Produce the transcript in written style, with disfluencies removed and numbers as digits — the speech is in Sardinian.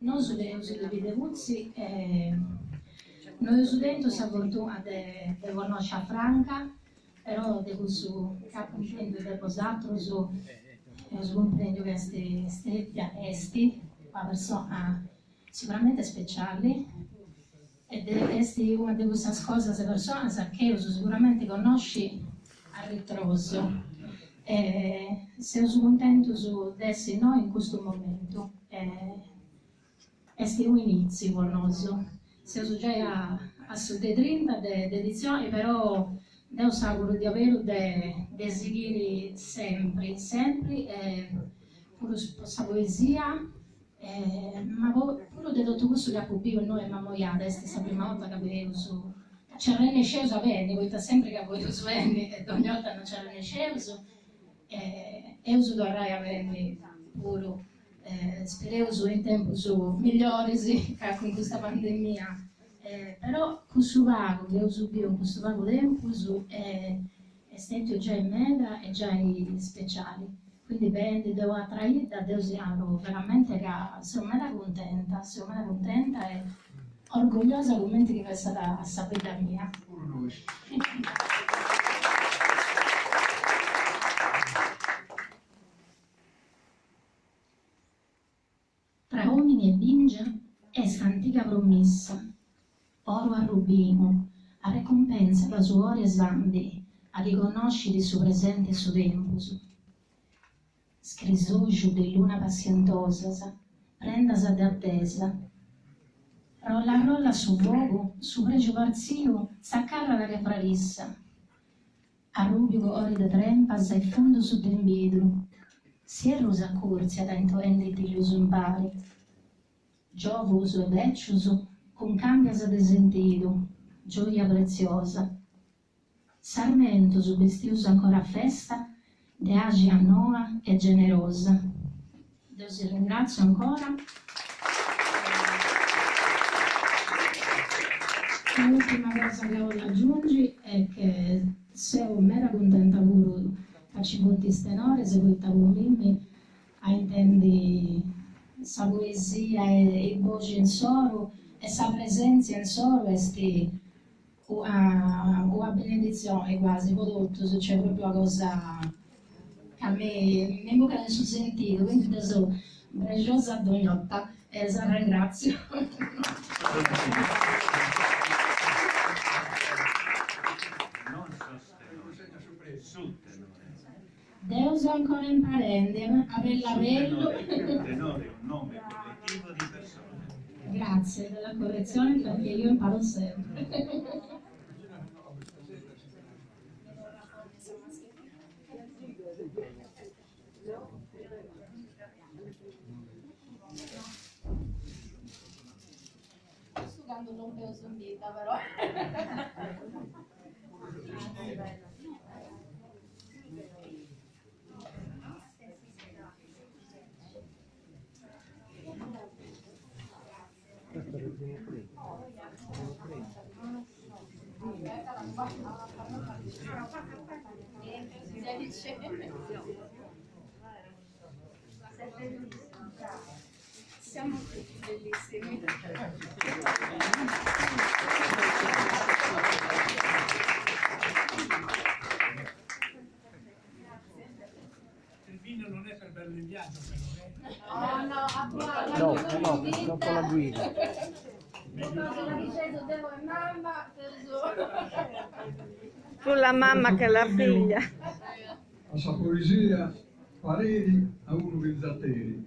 Nosu beneus de Biddeputzi e no eus tentu sa fortuna de de connosci a Franca, però de cussu chi apu intendiu de bosatrus eus cumprendiu ca est stetia, est, una persona sicuramente speciali e est una de cussas cosas e personas chi eus sicuramente connosci a ritrosu e seus cuntentus de essi innoi in custu momentu e est unu initziu po nosu, seus giai a su de trinta de editzioni però deu s'auguru diaberu de de sighiri sempri sempri e puru po sa poesia ma puru de totu cussu chi apu biu innoi in Mamoiada, est sa prima 'orta ca beneus, ca nci arrennesceus a benni, poita sempri ca boleus benni e dogna 'orta no nci arrennesceus, e eus torrai a benni puru, spereus in tempus miglioris ca cun custa pandemia, però cussu pagu chi eus biu in custu pagu tempus est stetiu giai meda e giai speciali. Quindi benendi de u'atra 'idda deu si naru veramente ca seu meda cuntenta, seu meda cuntenta e orgogliosa cumenti chi fessat sa bidda mia. Puru nois. Tra omini e bingia est antiga promissa, oru arrubinu, arrecumpensat suori e sambini a chi connoscit su presenti e su tempus. Scrisoxu de luna passientosas, prendas de atesa. Rolla rolla a su fogu, su prexu partziu tzacarrat che frarissa. Arrubiu cori de trempas e fundus de imbidru, s'ierru s'acùrtziat intoendi dillus impari. Giovus e bècius cun càmbias de sentidu, gioia pretziosa. Sarmentus bestius ancora a festa de àxina noa e generosa. Deu si ringratziu ancora. Un'ultima cosa chi 'ollu agiungi est che seu meda cuntenta puru ca ci funt is tenores poita po mimmi a intendi sa poesia e is boxis insoru e sa presèntzia insoru est una una beneditzioni quasi po totus, cioè propriu una cosa ca mi mi imbucat in su sentidu, quindi deu seu prexosa dogna 'orta e s'arrengraziu. Deu seu ancora imparendi, a bellu a bellu. Grazie della correzione perché io imparo sempre. Custu candu lompeus in bidda però. Siamo tutti bellissimi. Il vino non è per berlo in viaggio però, eh? No, no, No, no, dopo la guida. Più la mamma che la figlia. A sa poesia pareri a unu binzateri.